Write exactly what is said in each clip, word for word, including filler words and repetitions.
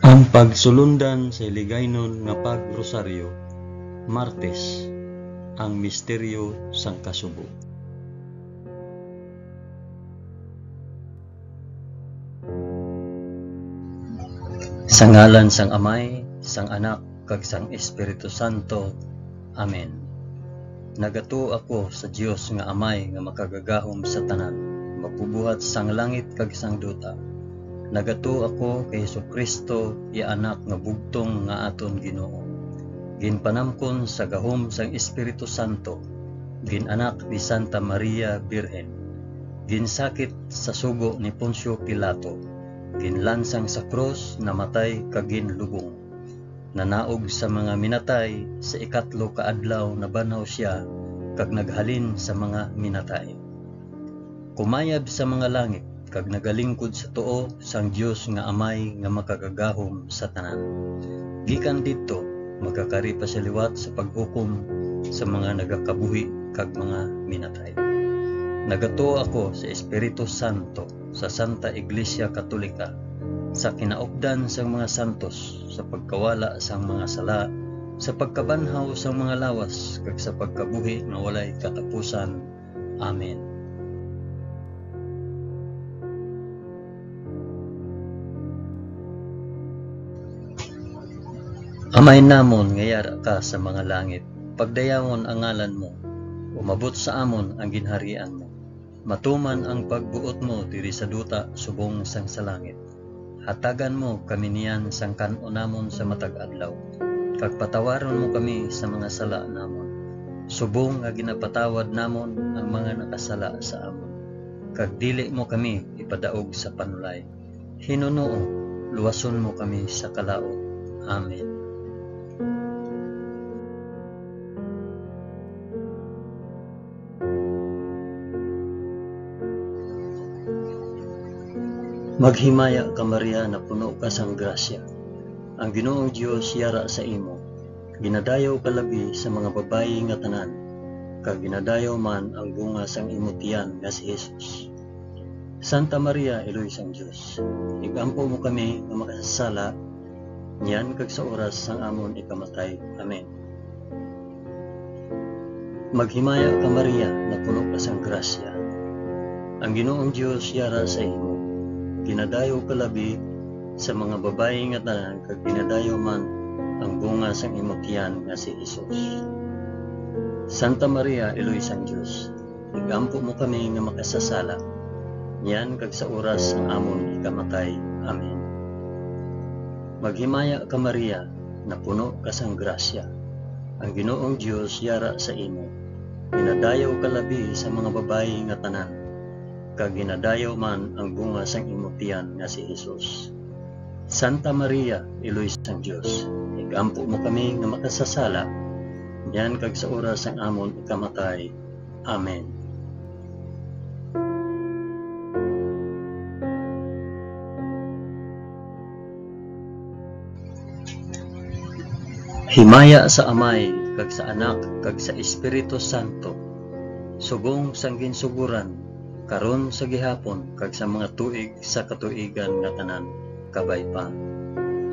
Ang pagsulundan sa Hiligaynon nga pag-rosaryo, Martes, ang misteryo sang kasubo. Sa ngalan sang Amay, sang Anak, kag sang Espiritu Santo. Amen. Nagatuo ako sa Dios nga Amay nga makagagahom sa tanan, magbubuhat sang langit kag sang duta. Nagatuo ako kay Jesu-Cristo, iya Anak nga bugtong nga aton Ginoo. Ginpanamkon sa gahom sang Espiritu Santo, gin-anak ni Santa Maria Birhen, ginsakit sa sugo ni Poncio Pilato, ginlansang sa krus, namatay kag ginlubong. Nanaog sa mga minatay, sa ikatlo ka adlaw nabanhaw sia, kag naghalin sa mga minatay. Kumayab sa mga langit, kag nagalingkod sa tuo sang Dios nga Amay nga makagagahom sa tanan. Gikan didto, magakari pa sia liwat sa paghukom sa mga nagakabuhi kag mga minatay. Nagatuo ako sa Espiritu Santo, sa Santa Iglesia Katolika, sa kinaupdan sang mga santos, sa pagkawala sang mga sala, sa pagkabanhaw sang mga lawas, kag sa pagkabuhi nga walay katapusan. Amen. Amay namon nga yara ka sa mga langit, pagdayawon ang ngalan mo, umabot sa amon ang ginharian mo. Matuman ang pagbuot mo diri sa duta subong sang sa langit. Hatagan mo kami niyan sang kan-o namon sa matag adlaw, kag patawaron mo kami sa mga sala namon, subong nga ginapatawad namon ang mga nakasala sa amon. Kag dili mo kami ipadaog sa panulay. Hinunoo, luwason mo kami sa kalaut. Amen. Maghimaya ka, Maria, napuno ka sang grasya. Ang Ginoong Dios yara sa imo. Ginadayaw ka labi sa mga babayi nga tanan, kag ginadayaw man ang bunga sang imo tiyan nga si Jesus. Santa Maria, Iloy sang Dios, igampo mo kami nga makasasala, niyan kag sa oras sang amon ikamatay. Amen. Maghimaya ka, Maria, napuno ka sang grasya. Ang Ginoong Dios yara sa imo. Ginadayaw ka labi sa mga babayi nga tanan, kag ginadayaw man ang bunga sang imo tiyan nga si Jesus. Santa Maria, Iloy sang Dios, igampo mo kami nga makasasala, niyan kag sa oras sang amon ikamatay. Amen. Maghimaya ka, Maria, napuno ka sang grasya. Ang Ginoong Dios yara sa imo. Ginadayaw ka labi sa mga babayi nga tanan, kag ginadayaw man ang bunga sang imo tiyan nga si Jesus. Santa Maria, Iloy sang Dios, igampo mo kami nga makasasala, niyan kag sa oras sang amon ikamatay. Amen. Himaya sa Amay, kag sa Anak, kag sa Espiritu Santo, subong sang ginsugoran, karon, sa gihapon, kag sa mga tuig sa katuigan nga tanan, kabay pa.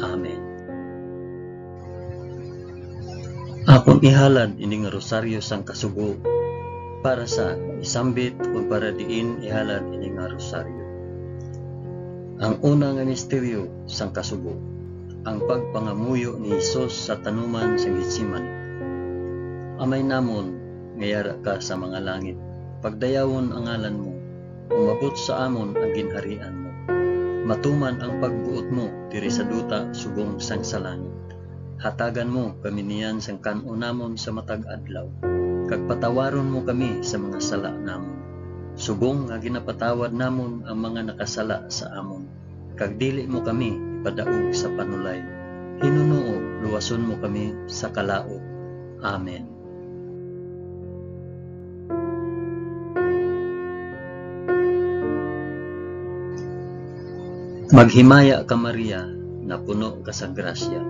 Amen. Akon ihalad ini nga rosaryo sang kasubo para sa isambit, o para diin ihalad ini nga rosaryo. Ang una nga misteryo sang kasubo, ang pagpangamuyo ni Jesus sa tanuman sa Getsemani. Amay namon nga yara ka sa mga langit, pagdayawon ang ngalan mo, umabot sa amon ang ginharian mo. Matuman ang pagbuot mo diri sa duta subong sang sa langit. Hatagan mo kami niyan sang kan-on namon sa matag adlaw, kag patawaron mo kami sa mga sala namon, subong nga ginapatawad namon ang mga nakasala sa amon, kag dili mo kami ipadaog sa panulay. Hinunoo, luwason mo kami sa kalaut. Amen. Maghimaya ka, Maria, napuno ka sang grasya.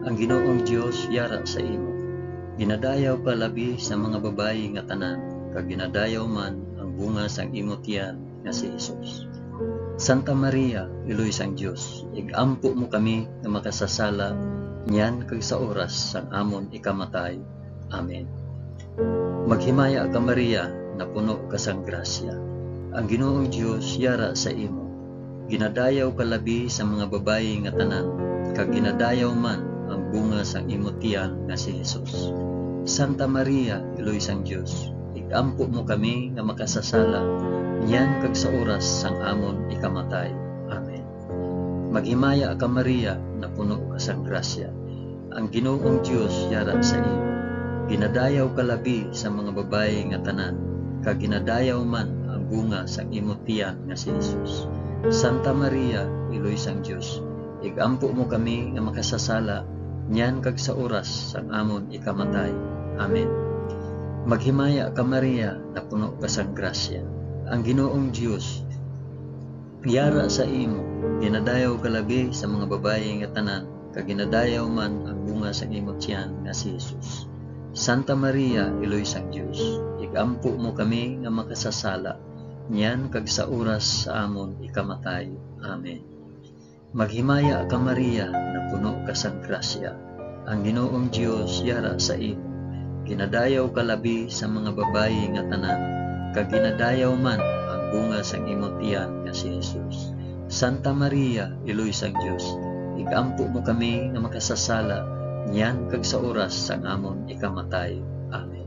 Ang Ginoong Dios yara sa imo. Ginadayaw ka labi sa mga babayi nga tanan, kag ginadayaw man ang bunga sang imo tiyan nga si Jesus. Santa Maria, Iloy sang Dios, ig-ampo mo kami nga makasasala niyan kag sa oras sang amon ikamatay. Amen. Maghimaya ka, Maria, napuno ka sang grasya. Ang Ginoong Dios yara sa imo. Ginadayaw ka labi sa mga babayi nga tanan, kag ginadayaw man ang bunga sang imo tiyan nga si Jesus. Santa Maria, Iloy sang Dios, ig-ampo mo kami nga makasasala, niyan kag sa oras sang amon ikamatay. Amen. Maghimaya ka, Maria, napuno ka sang grasya. Ang Ginoong Dios yara sa imo. Ginadayaw ka labi sa mga babayi nga tanan, kag ginadayaw man ang bunga sang imo tiyan nga si Jesus. Santa Maria, Iloy sang Dios, ig-ampo mo kami nga makasasala, niyan kag sa oras sang amon ikamatay. Amen. Maghimaya ka, Maria, napuno ka sang grasya. Ang Ginoong Dios yara sa imo. Ginadayaw ka labi sa mga babayi nga tanan, kag ginadayaw man ang bunga sang imo tiyan nga si Jesus. Santa Maria, Iloy sang Dios, ig-ampo mo kami nga makasasala, niyan kag sa oras sa amon ikamatay. Amen. Maghimaya ka, Maria, napuno ka sang grasya. Ang Ginoong Dios yara sa imo. Ginadayaw ka labi sa mga babayi nga tanan, kag ginadayaw man ang bunga sang imo tiyan nga si Jesus. Santa Maria, Iloy sang Dios, ig-ampo mo kami nga makasasala, niyan kag sa oras sang amon ikamatay. Amen.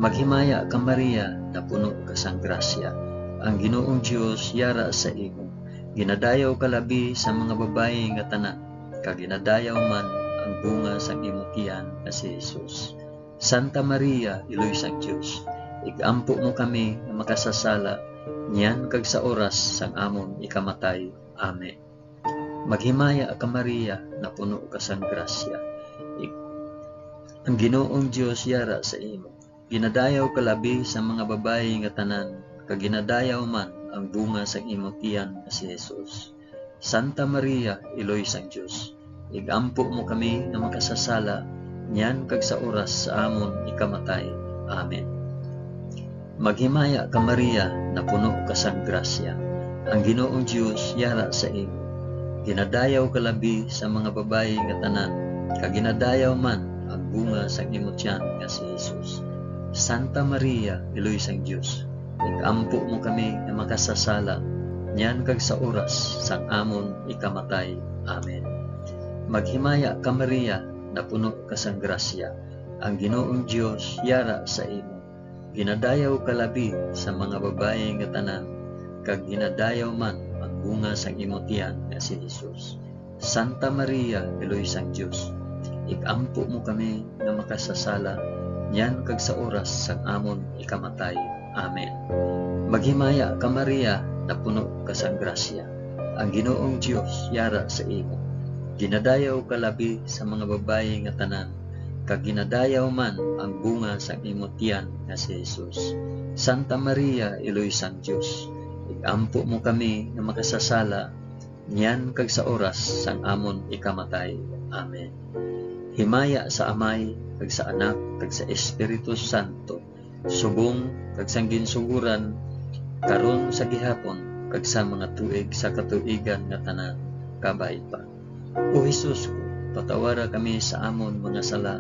Maghimaya ka, Maria, napuno ka sang grasya. Ang Ginoong Dios yara sa imo. Ginadayaw ka labi sa mga babayi nga tanan, kag ginadayaw man ang bunga sang imo tiyan nga si Jesus. Santa Maria, Iloy sang Dios, ig-ampo mo kami nga makasasala, niyan kag sa oras sang amon ikamatay. Amen. Maghimaya ka, Maria, napuno ka sang grasya. Ig-, ang Ginoong Dios yara sa imo. Ginadayaw ka labi sa mga babayi nga tanan, kag ginadayaw man ang bunga sang imo tiyan nga si Jesus. Santa Maria, Iloy sang Dios, ig-ampo mo kami nga makasasala, niyan kag sa oras sa amon ikamatay. Amen. Maghimaya ka, Maria, napuno ka sang grasya. Ang Ginoong Dios yara sa imo. Ginadayaw ka labi sa mga babayi nga tanan, kag ginadayaw man ang bunga sang imo tiyan nga si Jesus. Santa Maria, Iloy sang Dios, ig-ampo mo kami nga makasasala, niyan kag sa oras sang amon ikamatay. Amen. Maghimaya ka, Maria, napuno ka sang grasya. Ang Ginoong Dios yara sa imo. Ginadayaw ka labi sa mga babayi nga tanan, kag ginadayaw man ang bunga sang imo tiyan nga si Jesus. Santa Maria, Iloy sang Dios, ig-ampo mo kami nga makasasala, niyan kag sa oras sang amon ikamatay. Amen. Maghimaya ka, Maria, napuno ka sang grasya. Ang Ginoong Dios yara sa imo. Ginadayaw ka labi sa mga babayi nga tanan, kag ginadayaw man ang bunga sang imo tiyan nga si Jesus. Santa Maria, Iloy sang Dios, ig-ampo mo kami nga makasasala, niyan kag sa oras sang amon ikamatay. Amen. Himaya sa Amay, kag sa Anak, kag sa Espiritu Santo, subong kag sang ginsugoran, karon, sa gihapon, kag sa mga tuig sa katuigan nga tanan. Kabay pa. O Jesus ko, patawara kami sa amon mga sala,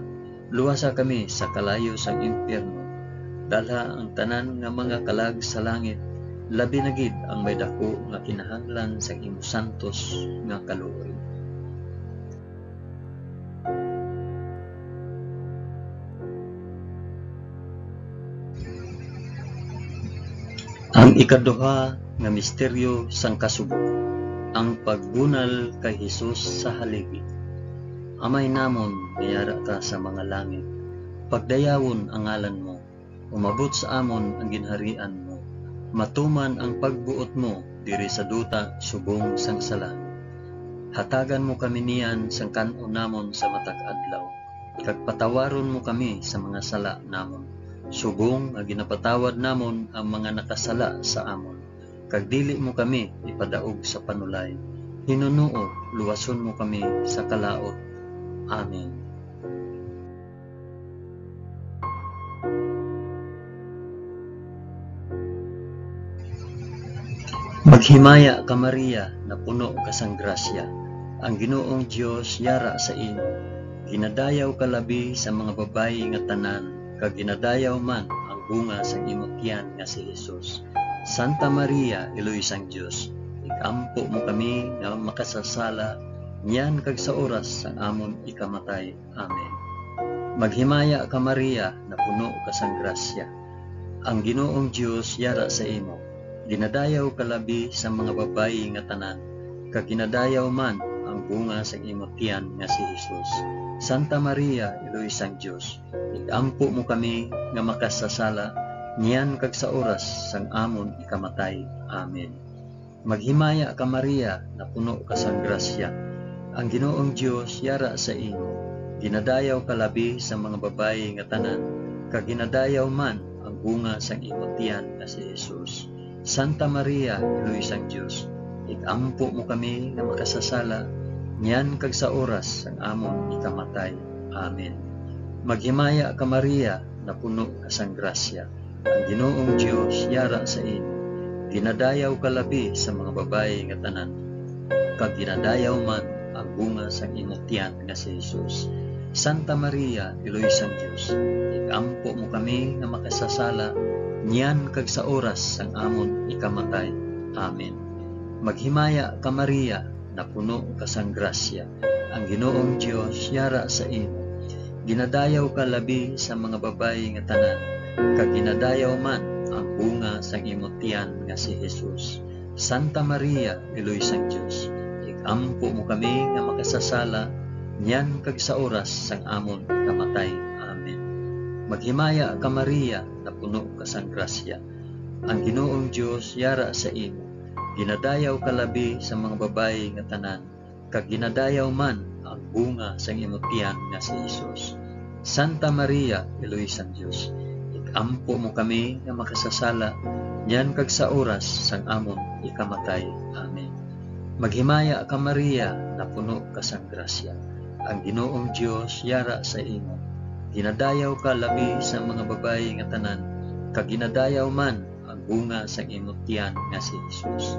luwasa kami sa kalayo sang impyerno, dalha ang tanan nga mga kalag sa langit, labi na gid ang may daku nga kinahanglan sang imo santos nga kaluoy. Ang ikaduha nga misteryo sang kasubo, ang pagbunal kay Jesus sa haligi. Amay namon nga yara ka sa mga langit, pagdayawon ang ngalan mo, umabot sa amon ang ginharian mo, matuman ang pagbuot mo diri sa duta subong sang sa langit. Hatagan mo kami niyan sang kan-on namon sa matag adlaw, kag patawaron mo kami sa mga sala namon, subong nga ginapatawad namon ang mga nakasala sa amon, kag dili mo kami ipadaog sa panulay. Hinunoo, luwason mo kami sa kalaut. Amen. Himaya ka, Maria, napuno ka sang grasya, ang Ginoong Dios yara sa imo. Ginadayaw ka labi sa mga babayi nga tanan, kag ginadayaw man ang bunga sang imo tiyan nga si Jesus. Santa Maria, Iloy sang Dios, igampo mo kami nga makasasala, niyan kag sa oras sang amon ikamatay. Amen. Maghimaya ka, Maria, napuno ka sang grasya. Ang Ginoong Dios yara sa imo. Ginadayaw ka labi sa mga babayi nga tanan, kag ginadayaw man ang bunga sang imo tiyan nga si Jesus. Santa Maria, Iloy sang Dios, igampo mo kami nga makasasala, niyan kag sa oras sang amon ikamatay. Amen. Maghimaya ka, Maria, napuno ka sang grasya. Ang Ginoong Dios yara sa imo. Ginadayaw ka labi sa mga babayi nga tanan, kag ginadayaw man ang bunga sang imo tiyan nga si Jesus. Santa Maria, Iloy sang Dios, igampo mo kami nga makasasala, niyan kag sa oras sang amon ikamatay. Amen. Maghimaya ka, Maria, napuno ka sang grasya. Ang Ginoong Dios yara sa imo. Ginadayaw ka labi sa mga babayi nga tanan, kag ginadayaw man ang bunga sang imo tiyan nga si Jesus. Santa Maria, Iloy sang Dios, igampo mo kami nga makasasala, niyan kag sa oras sang amon ikamatay. Amen. Maghimaya ka, Maria, napuno ka sang grasya. Ang Ginoong Dios yara sa imo. Ginadayaw ka labi sa mga babayi nga tanan, kag ginadayaw man ang bunga sang imo tiyan nga si Jesus. Santa Maria, Iloy sang Dios, igampo mo kami nga makasasala, niyan kag sa oras sang amon kamatay. Amen. Maghimaya ka, Maria, napuno ka sang grasya. Ang Ginoong Dios yara sa imo. Ginadayaw ka labi sa mga babayi nga tanan, kag ginadayaw man ang bunga sang imo tiyan nga si Jesus. Santa Maria, Iloy sang Dios, igampo mo kami nga makasasala, niyan kag sa oras sang amon ikamatay. Amen. Maghimaya ka, Maria, napuno ka sang grasya. Ang Ginoong Dios yara sa imo. Ginadayaw ka labi sa mga babayi nga tanan, kag ginadayaw man ang bunga sang imo tiyan nga si Jesus.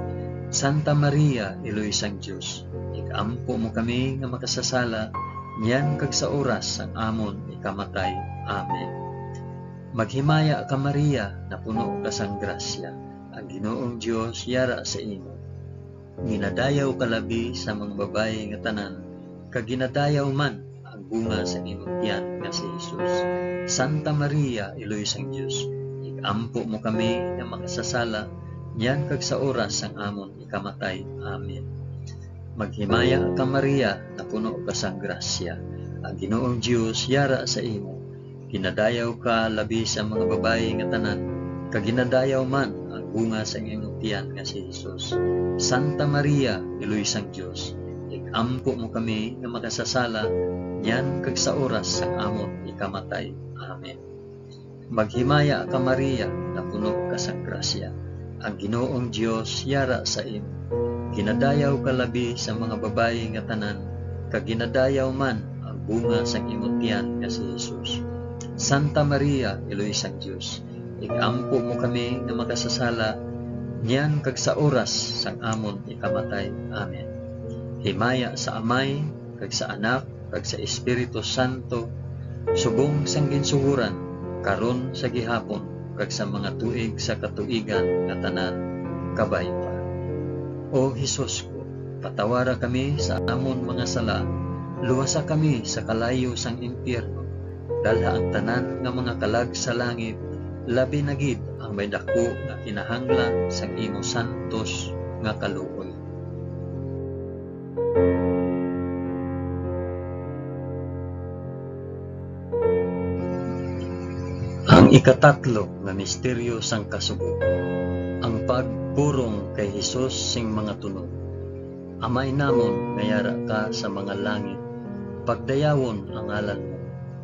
Santa Maria, Iloy sang Dios, igampo mo kami nga makasasala, niyan kag sa oras sang amon ikamatay. Amen. Maghimaya ka, Maria, napuno ka sang grasya. Ang Ginoong Dios yara sa imo. Ginadayaw ka labi sa mga babayi nga tanan, kag ginadayaw man ang bunga sa imong tiyan nga si Jesus. Santa Maria, Iloy sang Dios, igampo mo kami nga makasasala, niyan kag sa oras sang amon ikamatay. Amen. Maghimaya ka, Maria, napuno ka sang grasya. Ang Ginoong Dios yara sa imo. Ginadayaw ka labi sa mga babayi nga tanan, kag ginadayaw man ang bunga sang imong tiyan nga si Jesus. Santa Maria, Iloy sang Dios, igampo mo kami nga makasasala, niyan kag sa oras sang amon ikamatay. Amen. Maghimaya ka, Maria, napuno ka sang grasya. Ang Ginoong Dios yara sa imo. Ginadayaw ka labi sa mga babayi nga tanan, kag ginadayaw man ang bunga sang imo tiyan nga si Jesus. Santa Maria, Iloy sang Dios, igampo mo kami nga makasasala, niyan kag sa oras sang amon ikamatay. Amen. Himaya sa Amay, kag sa Anak, kag sa Espiritu Santo, subong sang ginsugoran, karon, sa gihapon, kag sa mga tuig sa katuigan nga tanan. Kabay pa. O Jesus ko, patawara kami sa amon mga sala, luwasa kami sa kalayo sang impyerno, dalha ang tanan nga mga kalag sa langit, labi na gid ang may daku nga kinahanglan sang imo santos nga kaluoy. Ang ikatatlo nga misteryo sang kasubo, ang pagpurong kay Jesus sing mga tunog. Amay namon nga yara ka sa mga langit, pagdayawon ang ngalan mo.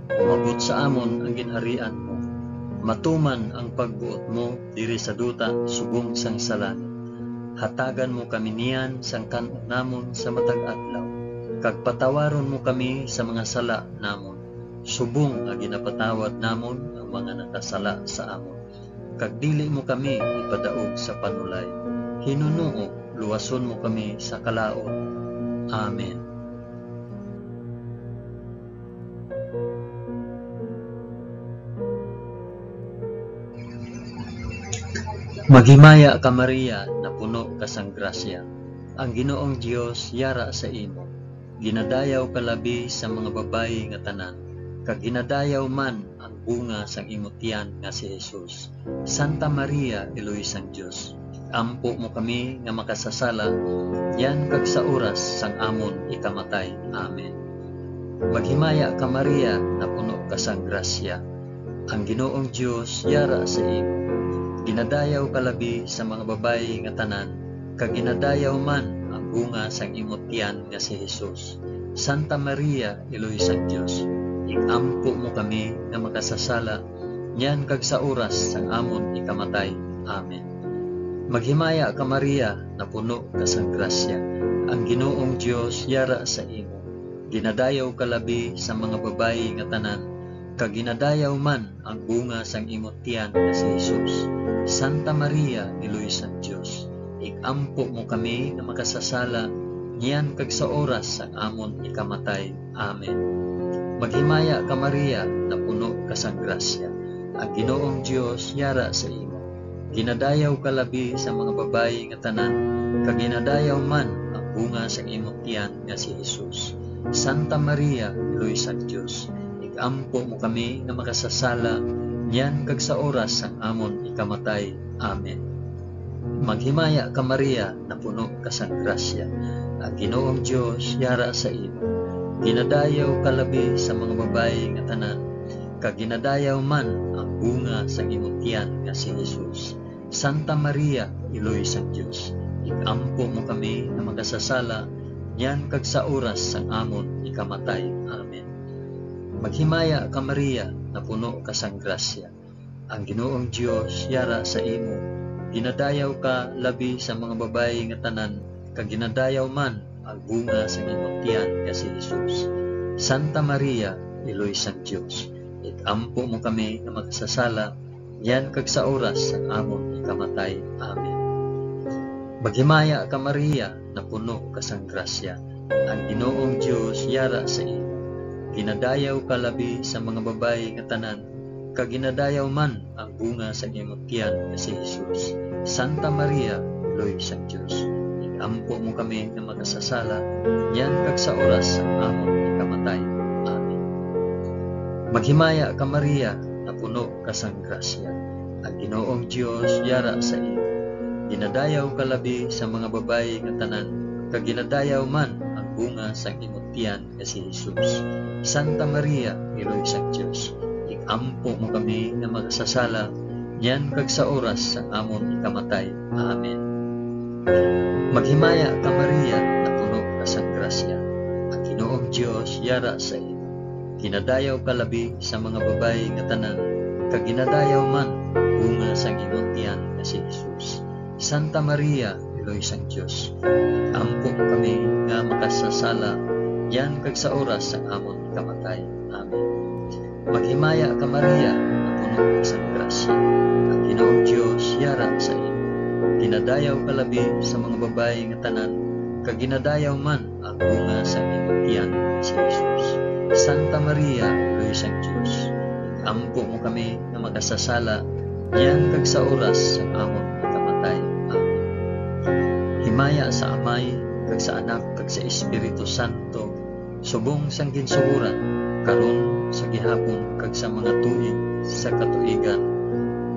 Umabot sa amon ang ginharian mo. Matuman ang pagbuot mo diri sa duta subong sang sa langit. Hatagan mo kami niyan sang kan-on namon sa matag adlaw, kag patawaron mo kami sa mga sala namon, subong nga ginapatawad namon ang mga nakasala sa amon. Kag dili mo kami ipadaog sa panulay, Ginoo, luwason mo kami sa kalaut. Amen. Maghimaya ka, Maria, napuno ka sang grasya. Ang Ginoong Dios yara sa imo. Ginadayaw ka labi sa mga babayi nga tanan, kag ginadayaw man ang bunga sang imo tiyan nga si Jesus. Santa Maria, Iloy sang Dios, ig-ampo mo kami nga makasasala, niyan kag sa oras sang amon ikamatay. Amen. Maghimaya ka, Maria, napuno ka sang grasya. Ang Ginoong Dios yara sa imo. Ginadayaw ka labi sa mga babayi nga tanan, kag ginadayaw man ang bunga sang imo tiyan nga si Jesus. Santa Maria, Iloy sang Dios, ig-ampo mo kami nga makasasala, niyan kag sa oras sang amon ikamatay. Amen. Maghimaya ka, Maria, napuno ka sang grasya. Ang Ginoong Dios yara sa imo. Ginadayaw ka labi sa mga babayi nga tanan, kag ginadayaw man ang bunga sang imo tiyan nga si Jesus. Santa Maria, Iloy sang Dios, ig-ampo mo kami nga makasasala, niyan kag sa oras sang amon ikamatay. Amen. Maghimaya ka, Maria, napuno ka sang grasya. Ang Ginoong Dios yara sa imo. Ginadayaw ka labi sa mga babayi nga tanan, kag ginadayaw man ang bunga sang imo tiyan nga si Jesus. Santa Maria, Iloy sang Dios, ig-ampo mo kami nga makasasala, niyan kag sa oras sang amon ikamatay. Amen. Maghimaya ka, Maria, napuno ka sang grasya. Ang Ginoong Dios yara sa imo. Ginadayaw ka labi sa mga babayi nga tanan, kag ginadayaw man ang bunga sang imo tiyan nga si Jesus. Santa Maria, Iloy sang Dios, ig-ampo mo kami nga makasasala, niyan kag sa oras sang amon ikamatay. Amen. Maghimaya ka, Maria, napuno ka sang grasya. Ang Ginoong Dios yara sa imo. Ginadayaw ka labi sa mga babayi nga tanan, kag ginadayaw man ang bunga sang imong tiyan nga si Jesus. Santa Maria, Iloy sang Dios, ig-ampo mo kami nga makasasala, niyan kag sa oras sang amon ikamatay. Amen. Maghimaya ka, Maria, napuno ka sang grasya. Ang Ginoong Dios yara sa imo. Ginadayaw ka labi sa mga babayi nga tanan, kag ginadayaw man ang bunga sang imong tiyan nga si Jesus. Santa Maria, Iloy sang Dios, ig-ampo mo kami nga makasasala, niyan kag sa oras sang amon ikamatay. Amen. Maghimaya ka, Maria, napuno ka sang grasya. Ang Ginoong Dios yara sa imo. Ginadayaw ka labi sa mga babayi nga tanan, kag ginadayaw man ang bunga sang imong tiyan nga si Jesus. Santa Maria, Iloy sang Dios, ig-ampo mo kami nga makasasala, niyan kag sa oras sang amon ikamatay. Amen. Maghimaya ka, Maria, napuno ka sang grasya. Ang Ginoong Dios yara sa imo. Ginadayaw ka labi sa mga babayi nga tanan, kag ginadayaw man ang bunga sang imong tiyan nga si Jesus. Santa Maria, Iloy sang Dios, ig-ampo mo kami nga makasasala, niyan kag sa oras sang amon kamatay. Amen. Maghimaya ka, Maria, nga puno ka sang grasya. Ang Ginoong Dios yara sa imo. Ginadayaw ka labi sa mga babayi nga tanan, kag ginadayaw man ang bunga sang imong tiyan, si Jesus. Santa Maria, Iloy sang Dios, ig-ampo mo kami nga makasasala, niyan kag sa oras sang amon pagkamatay. Amen. Himaya sa Amay, kag sa Anak, kag sa Espiritu Santo, subong sang ginsugoran, karon, sa gihapon, kag sa mga tuig sa katuigan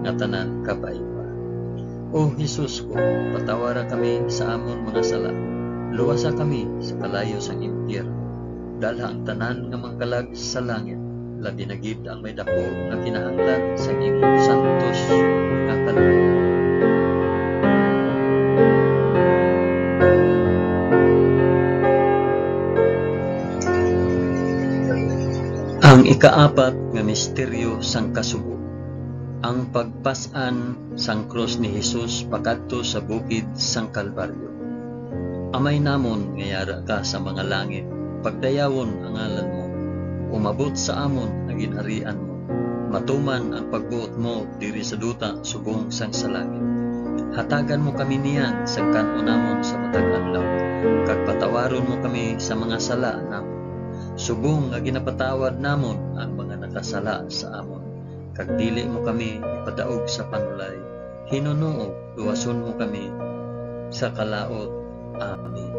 nga tanan. Kabay pa. O Jesus ko, patawara kami sa amon mga sala, luwasa kami sa kalayo sang impyerno, dalha ang tanan nga mga kalag sa langit, labi na gid ang may daku nga kinahanglan sang imong santos nga kalooban. Ang ikaapat nga misteryo sang kasubo, ang pagpas-an sang krus ni Jesus pakadto sa bukid sang Kalbaryo. Amay namon nga yara ka sa mga langit, pagdayawon ang ngalan mo. Umabot sa amon ang ginharian mo. Matuman ang pagbuot mo diri sa duta subong sang sa langit. Hatagan mo kami niyan sang kan-o namon sa matag adlaw, kag patawaron mo kami sa mga sala namon, subong nga ginapatawad namon ang mga nakasala sa amon, kag dili mo kami ipadaog sa panulay. Hinunoog, luwason mo kami sa kalaut. Amen.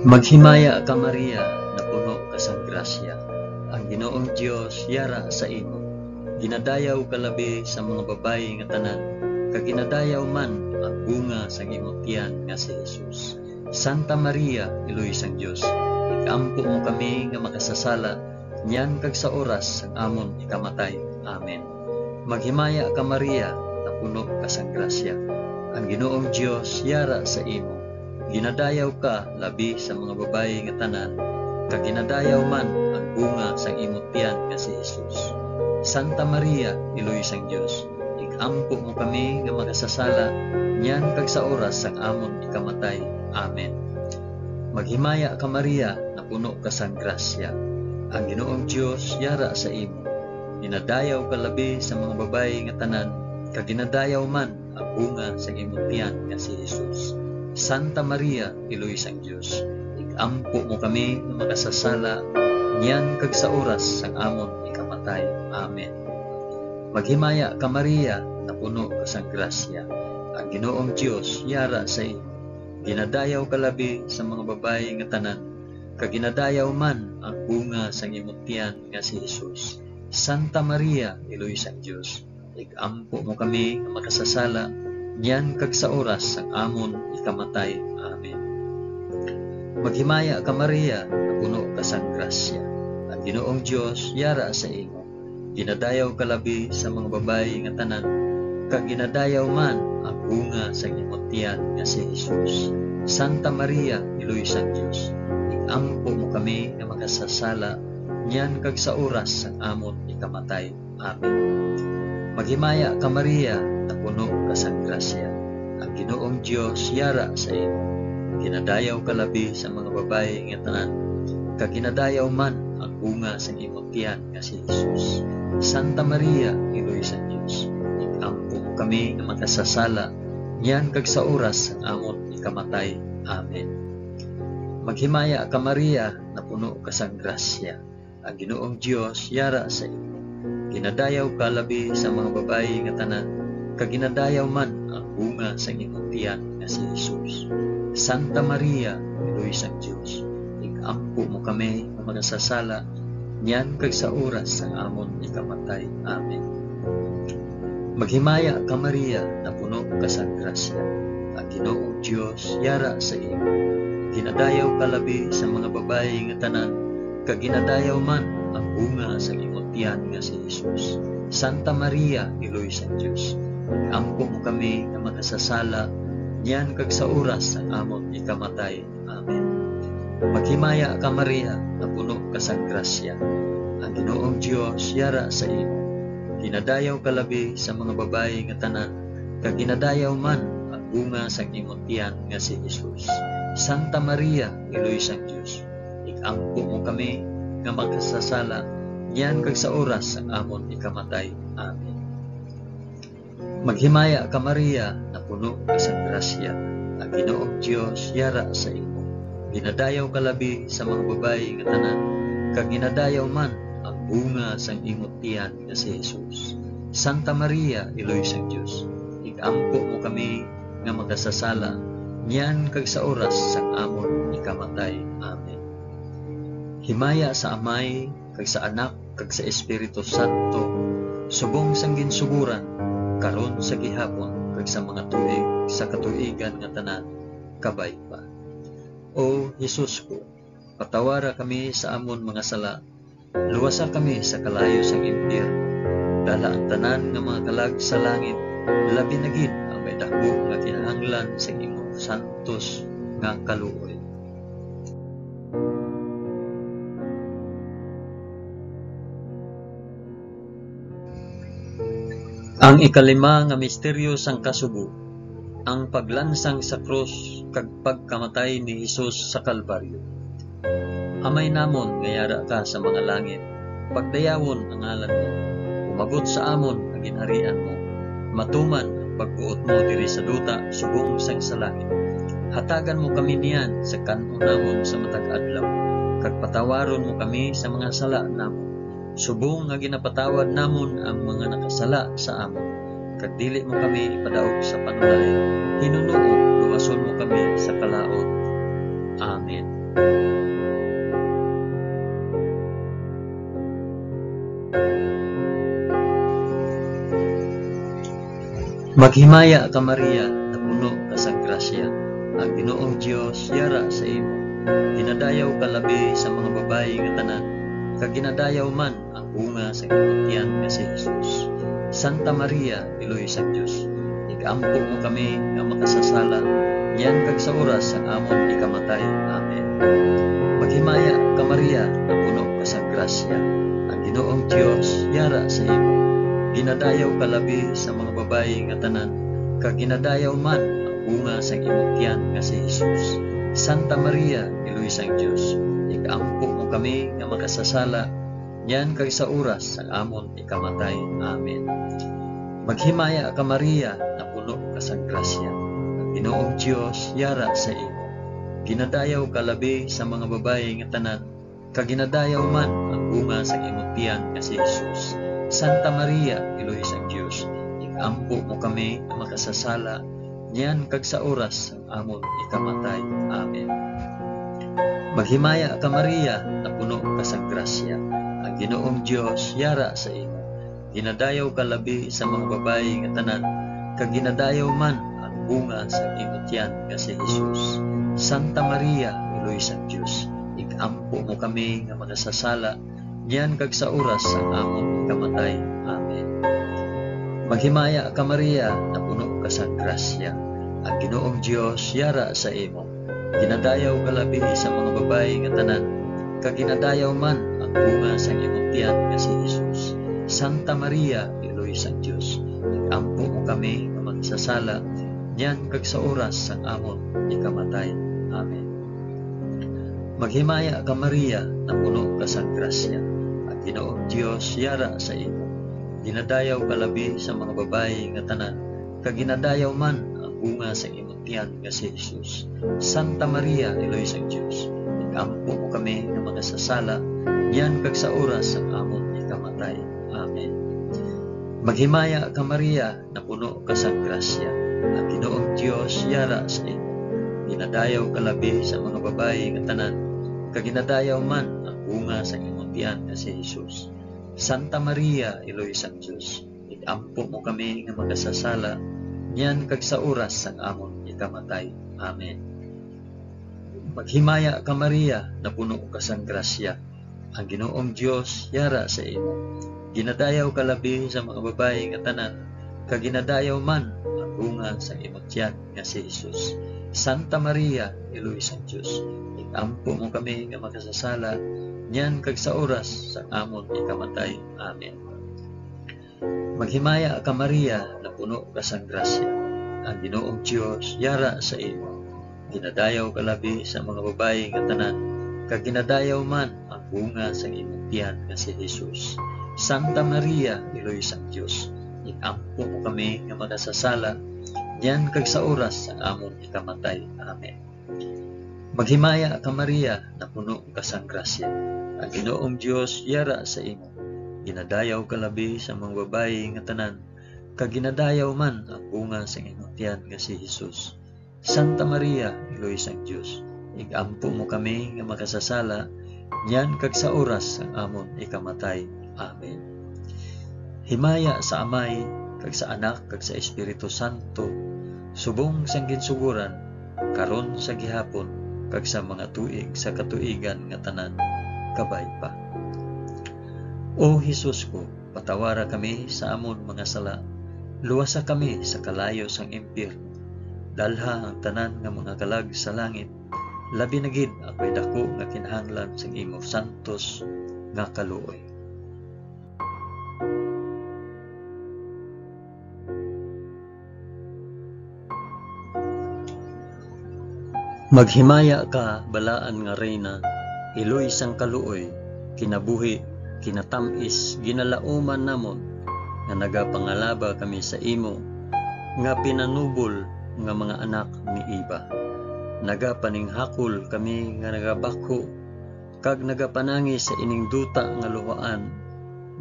Maghimaya ka, Maria, nga puno ka sang grasya. Ang Ginoong Dios yara sa imo. Ginadayaw ka labi sa mga babayi nga tanan, kag ginadayaw man ang bunga sang imo tiyan nga si Jesus. Santa Maria, Iloy sang Dios, ig-ampo mo kami nga makasasala, niyan kag sa oras sang amon ikamatay. Amen. Maghimaya ka, Maria, nga puno ka sang grasya. Ang Ginoong Dios yara sa imo. Ginadayaw ka labi sa mga babayi nga tanan, kag ginadayaw man ang bunga sang imo tiyan nga si Jesus. Santa Maria, Iloy sang Dios, ig-ampo mo kami nga makasasala, niyan kag sa oras sang amon ikamatay. Amen. Maghimaya ka, Maria, nga puno ka sang grasya. Ang Ginoong Dios yara sa imo. Ginadayaw ka labi sa mga babayi nga tanan, kag ginadayaw man ang bunga sang imo tiyan nga si Jesus. Santa Maria, Iloy sang Dios, ig-ampo mo kami nga makasasala, niyan kag sa oras sang amon ikamatay. Amen. Maghimaya ka, Maria, nga puno ka sang grasya. Ang Ginoong Dios yara sa imo. Ginadayaw ka labi sa mga babayi nga tanan, kag ginadayaw man ang bunga sang imo tiyan nga si Jesus. Santa Maria, Iloy sang Dios, ig-ampo mo kami nga makasasala, niyan kag sa oras sang amon ikamatay. Amen. Maghimaya ka, Maria, nga puno ka sang grasya. Ang Ginoong Dios yara sa imo. Ginadayaw ka labi sa mga babayi nga tanan, kag ginadayaw man ang bunga sang imo tiyan nga si Jesus. Santa Maria, Iloy sang Dios, ig-ampo mo kami nga makasasala, niyan kag sa oras sang amon ikamatay. Amen. Maghimaya ka, Maria, nga puno ka sang grasya. Ang Ginoong Dios yara sa imo. Ginadayaw ka labi sa mga babayi nga tanan, kag ginadayaw man ang bunga sang imo tiyan nga si Jesus. Santa Maria, Iloy sang Dios, ig-ampo mo kami nga makasasala, niyan kag sa oras sang amon ikamatay. Amen. Maghimaya ka, Maria, nga puno ka sang grasya. Ang Ginoong Dios yara sa imo. Ginadayaw ka labi sa mga babayi nga tanan, kag ginadayaw man ang bunga sang imong tiyan nga si Jesus. Santa Maria, Iloy sang Dios, ig-ampo mo kami nga makasasala, niyan kag sa oras sang amon ikamatay. Amen. Maghimaya ka, Maria, nga puno ka sang grasya. Ang Ginoong Dios yara sa imo. Ginadayaw ka labi sa mga babayi nga tanan, kag ginadayaw man ang bunga sang imong tiyan nga si Jesus. Santa Maria, Iloy sang Dios, ig-ampo mo kami nga makasasala, niyan kag sa oras sang amon ikamatay. Amen. Maghimaya ka, Maria, nga puno ka sang grasya. Ang Ginoong Dios yara sa imo. Ginadayaw ka labi sa mga babayi nga tanan, kag ginadayaw man ang bunga sang imong tiyan nga si Jesus. Santa Maria, Iloy sang Dios, ig-ampo mo kami nga makasasala, niyan kag sa oras sang amon ikamatay. Amen. Maghimaya ka, Maria, nga puno ka sang grasya, ang Ginoong Dios yara sa imo. Ginadayaw ka labi sa mga babayi nga tanan, kag ginadayaw man ang bunga sang imo tiyan nga si Jesus. Santa Maria, Iloy sang Dios, ig-ampo mo kami nga makasasala, niyan kag sa oras sang amon ikamatay. Amen. Himaya sa Amay, kag sa Anak, kag sa Espiritu Santo, subong sang ginsugoran, karon, sa gihapon, kag sa mga tuig sa katuigan nga tanan. Kabay pa. O Jesus ko, patawara kami sa amon mga sala, luwasa kami sa kalayo sang impyerno, dala ang tanan nga mga kalag sa langit, labi na gid ang may daku nga kinahanglan sang imong santos nga kaluoy. Ang ikalima nga misteryo sang kasubo, ang paglansang sa krus kag pagkamatay ni Jesus sa Kalbaryo. Amay namon nga yara ka sa mga langit, pagdayawon ang ngalan mo. Umabot sa amon ang ginharian mo. Matuman ang pagbuot mo diri sa duta subong sang sa langit. Hatagan mo kami niyan sa kan-on namon sa matag adlaw, kag patawaron mo kami sa mga sala namon, subong nga ginapatawad namon ang mga nakasala sa amon. Kag dili mo kami ipadaog sa panulay, hinunoo luwason mo kami sa kalaut. Amen. Maghimaya ka, Maria, napuno ka sang grasya. Ang Ginoong Dios yara sa imo. Ginadayaw ka labi sa mga babayi nga tanan, kag ginadayaw man ang bunga sa imong tiyan nga si Jesus. Santa Maria, Iloy sang Dios, ig-ampo mo kami nga makasasala, niyan kag sa oras sang amon ikamatay. Amen. Maghimaya ka, Maria, napuno ka sang grasya. Ang Ginoong Dios yara sa imo. Ginadayaw ka labi sa mga babayi nga tanan, kag ginadayaw man ang bunga sang imong tiyan nga si Jesus. Santa Maria, Iloy sang Dios, ig-ampo mo kami nga makasasala, niyan kag sa oras sang amon ikamatay. Amen. Maghimaya ka, Maria, napuno ka sang grasya. Ang Ginoong Dios yara sa imo. Ginadayaw ka labi sa mga babayi nga tanan, kag ginadayaw man ang bunga sang imong tiyan nga si Jesus. Santa Maria, Iloy sang Dios, ig-ampo mo kami nga makasasala, niyan kag sa oras sang amon ikamatay. Amen. Maghimaya ka, Maria, napuno ka sang grasya. Ang Ginoong Dios yara sa imo. Ginadayaw ka labi sa mga babayi nga tanan, kag ginadayaw man ang bunga sang imo tiyan nga si Jesus. Santa Maria, Iloy sang Dios, ig-ampo mo kami nga makasasala, niyan kag sa oras sang amon kamatay. Amen. Maghimaya ka, Maria, napuno ka sang grasya. Ang Ginoong Dios yara sa imo. Ginadayaw ka labi sa mga babayi nga tanan, kag ginadayaw man ang bunga sang imong tiyan nga si Jesus. Santa Maria, Iloy sang Dios, ig-ampo mo kami nga makasasala, niyan kag sa oras sang amon ikamatay. Amen. Maghimaya ka, Maria, napuno ka sang grasya. Ang Ginoong Dios yara sa imo. Ginadayaw ka labi sa mga babayi nga tanan, kag ginadayaw man ang bunga sang imong tiyan nga si Jesus. Santa Maria, Iloy sang Dios, ig-ampo mo kami nga makasasala, niyan kag sa oras sang amon ikamatay. Amen. Maghimaya ka, Maria, napuno ka sang grasya. Ang Ginoong Dios yara sa imo. Ginadayaw ka labi sa mga babayi nga tanan, kag ginadayaw man ang bunga sang imong tiyan nga si Jesus. Santa Maria, Iloy sang Dios, ig-ampo mo kami nga makasasala, niyan kag sa oras sang amon ikamatay. Amen. Maghimaya ka, Maria, napuno ka sang grasya. Ang Ginoong Dios yara sa imo. Ginadayaw ka labi sa mga babayi nga tanan, kag ginadayaw man ang bunga sang imong tiyan nga si Jesus. Santa Maria, Iloy sang Dios, ig-ampo mo kami nga makasasala, niyan kag sa oras sang amon ikamatay. Amen. Maghimaya ka, Maria, napuno ka sang grasya. Ang Ginoong Dios yara sa imo. Ginadayaw ka labi sa mga babayi nga tanan, kag ginadayaw man ang bunga sang imong tiyan nga si Jesus. Santa Maria, Iloy sang Dios, ig-ampo mo kami nga makasasala, niyan kag sa oras sang amon ikamatay. Amen. Maghimaya ka, Maria, napuno ka sang grasya. Ang Ginoong Dios yara sa imo. Ginadayaw ka labi sa mga babayi nga tanan, kag ginadayaw man ang bunga sang imong tiyan nga si Jesus. Santa Maria, Iloy sang Dios, ig-ampo mo kami nga makasasala, niyan kag sa oras sang amon ikamatay. Amen. Himaya sa Amay, kag sa Anak, kag sa Espiritu Santo, subong sang ginsugoran, karon, sa gihapon, kag sa mga tuig sa katuigan nga tanan. Kabay pa. O Jesus ko, patawara kami sa amon mga sala, luwasa kami sa kalayo sang impyerno, dalha ang tanan nga mga kalag sa langit, labi na gid ang may daku nga kinahanglan sang imo santos nga kaluoy. Maghimaya ka, balaan nga Reyna, iloy sang kaluoy, kinabuhi, kinatamis, ginalauman namon, nga nagapangalaba kami sa imo, nga pinanubol nga mga anak ni Eva. Nagapaninghakol kami nga nagabakho, kag nagapanangis sa ining duta nga luhaan.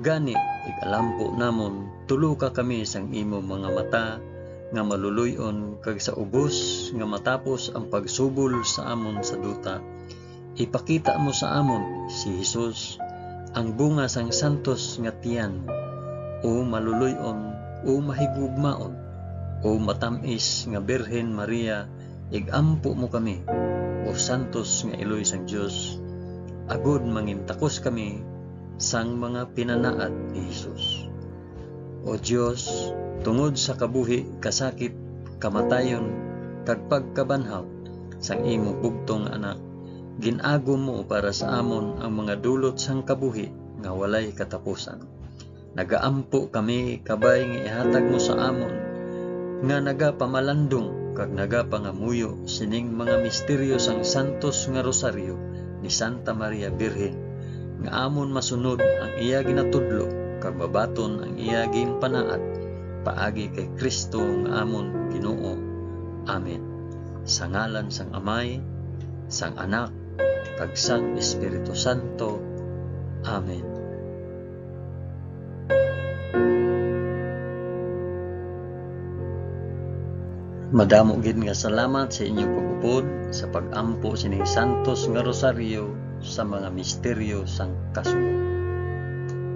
Gani, igalampo namon, tuloka kami sang imo mga mata nga maluloy-on, kag sa ubos nga matapos ang pagsubol sa amon sa duta, ipakita mo sa amon si Jesus, ang bunga sang santos nga tiyan. O maluloy-on, o mahigugmaon, o matam-is nga Birhen Maria, igampo mo kami, o santos nga iloy sang Dios, agod mangintakos kami sang mga pinanaad ni Jesus. O Dios, tungod sa kabuhi, kasakit, kamatayon, kag pagkabanhaw sang imo bugtong nga Anak, gin-agom mo para sa amon ang mga dulot sang kabuhi nga walay katapusan. Nagaampo kami, kabay nga ihatag mo sa amon nga nagapamalandong kag nagapangamuyo sining mga misteryo sang santos nga rosaryo ni Santa Maria Birhen, nga amon masunod ang iya ginatudlo kag mabaton ang iya ginpanaad, paagi kay Cristo nga amon Ginoo. Amen. Sa ngalan sang Amay, sang Anak, kag sang Espiritu Santo. Amen. Madamo gid nga salamat sa inyo pag-upod sa pag-ampo sining santos nga rosaryo sa mga misteryo sang kasubo.